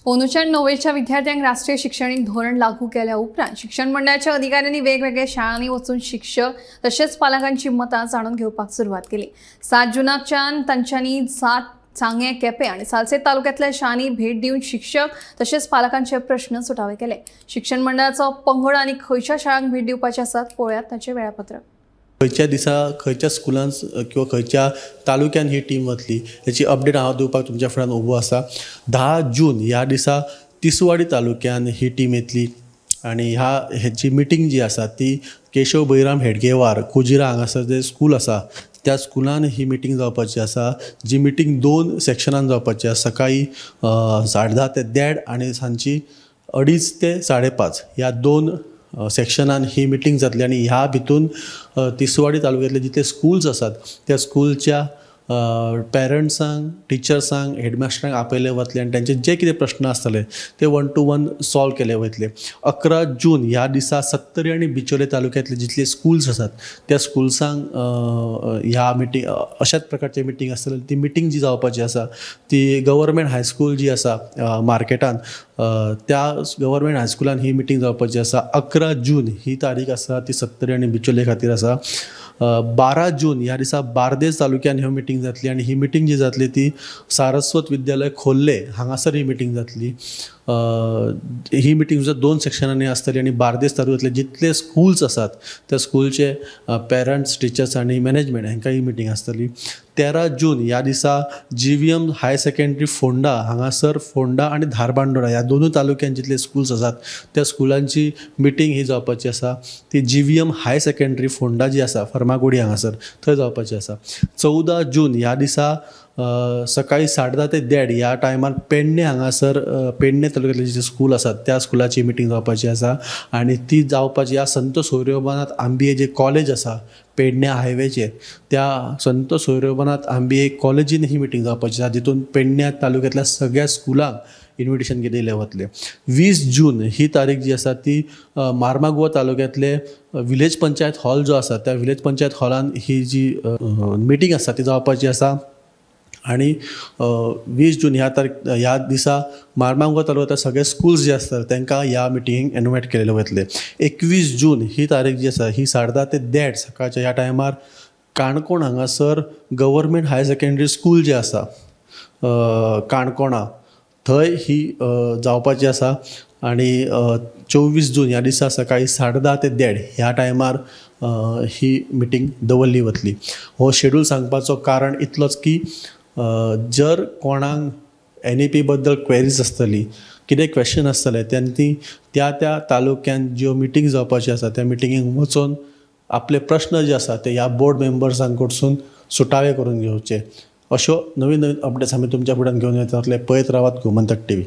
अंदूच्या णवेच्या विद्यार्थ्यांक राष्ट्रीय शिक्षणीक धोरण लागू केल्या उपरांत शिक्षण मंडळाच्या अधिकाऱ्यांनी वेगवेगळ्या शाळांनी वचून शिक्षक तशेंच पालकांची मतां जाणून घेवपाक सुरवात केली. 7 जूनाकच्यान तांच्यांनी 7 सांगें, केपें आनी सालसेत तालुक्यांतल्या शाळांनी भेट दिवन शिक्षक तशेंच पालकांचे प्रश्न सुटावे केले. शिक्षण मंडळाचो पंगड आनी खंयच्या शाळांक भेट दिवपाचे आसात पळयात ताचें वेळापत्रक. खंयच्या दिसा खंयच्या स्कुलान किंवा खंयच्या तालुक्यान ही टीम वतली हेची अपडेट हांव दिवपाक तुमच्या फुड्यान उबो आसा. 10 जून ह्या दिसा तिसवाडी तालुक्यान ही टीम येतली आनी ह्या हेची मिटींग जी आसा ती केशव बैराम हेडगेवार कुजिरा हांगासर जे स्कूल आसा त्या स्कुलान ही मिटींग जावपाची आसा. जी मिटींग 2 सेक्शनान जावपाची आसा. सकाळी 10:30 ते 1:30 आनी सांजची 2:30 ते 5:30 ह्या 2 सेक्शनान ही मिटींग जातली. आनी ह्या भितून तिसवाडी तालुक्यांतले जितले स्कुल्स आसात त्या स्कुलच्या पेरंट्सांक, टिचर्सांक, हेडमास्टरांक आपयले वतले आनी तांचे जे कितें प्रश्न आसतले ते 1 to 1 solve केले वतले. 11 जून ह्या दिसा सत्तरी आनी बिचोले तालुक्यांतले जितले स्कुल्स आसात त्या स्कुल्सांक ह्या मिटींग अशाच प्रकारचे मिटींग आसतले. ती मिटींग जी जावपाची आसा ती गव्हर्मेंट हायस्कूल जी आसा मार्केटान त्या गव्हर्मेंट हायस्कुलान ही मिटींग जावपाची आसा. 11 जून ही तारीख आसा ती सत्तरी आनी बिचोले खातीर आसा. 12 जून ह्या दिसा बार्देस तालुक्यान ह्यो मिटींग जातली आनी ही मिटींग जी जातली ती सारस्वत विद्यालय खोर्ले हांगासर ही मिटींग जातली. ही मिटींग सुद्दां 2 सेक्शनांनी आसतली आनी बार्देस तालुक्यांतले जितले स्कुल्स आसात त्या स्कुलचे पेरंट्स, टिचर्स आनी मॅनेजमेंट हांकां ही मिटींग आसतली. 13 जून ह्या दिसा GVM higher secondary Ponda हांगासर फोंडा आनी धारबांदोडा ह्या 2 तालुक्यान जितले स्कुल्स आसात त्या स्कुलांची मिटींग ही जावपाची आसा. ती GVM higher secondary Ponda जी आसा फर्मागुडी हांगासर थंय जावपाची आसा. 14 जून ह्या दिसा सकाळी 10:30 ते 1:30 ह्या टायमार पेडणे हांगासर पेडणे तालुक्यांतले जे स्कूल आसात त्या स्कुलाची मिटींग जावपाची आसा आनी ती जावपाची ह्या संत सोयरोबानाथ आंबिये जे कॉलेज आसा पेडणे हायवेचेर त्या संत सोयरोबानाथ आंबिये कॉलेजीन ही मिटींग जावपाची आसा, जितून पेडण्या तालुक्यांतल्या सगळ्या स्कुलांक इन्विटेशन दिलें वतलें. 20 जून ही तारीख जी आसा ती मार्मागोवा तालुक्यांतले विलेज पंचायत हॉल जो आसा त्या विलेज पंचायत हॉलान ही जी मिटींग आसा ती जावपाची आसा. आनी 20 जून ह्या तारीख ह्या दिसा मार्मागोवा तालुक्यांतले सगळे स्कुल्स जे आसतात तांकां ह्या मिटिंगेक इनवायट केलेले वतले. 21 जून ही तारीख जी आसा ही 10:30 ते 1:30 सकाळच्या ह्या टायमार काणकोण हांगासर गव्हर्मेंट हायर सेकेंडरी स्कूल जे आसा काणकोणा थंय ही जावपाची आसा. आनी 24 जून ह्या दिसा सकाळी 10:30 ते 1:30 ह्या टायमार ही मिटींग दवरली वतली. हो शेड्यूल सांगपाचो कारण इतलोच की जर कोणाक NEP बद्दल क्वेरीज आसतली, कितें क्वेश्चन आसतले तेन्ना त्या त्या तालुक्यान ज्यो मिटींग जावपाची आसा त्या मिटिंगेक वचून आपले प्रश्न जे आसा ते ह्या बोर्ड मेंबर्सां कडसून सुटावे करून घेवचे. अश्यो नवीन नवीन अपडेट्स आमी तुमच्या फुड्यान घेवन येतले. पळयत रावात गोमंतक टीव्ही.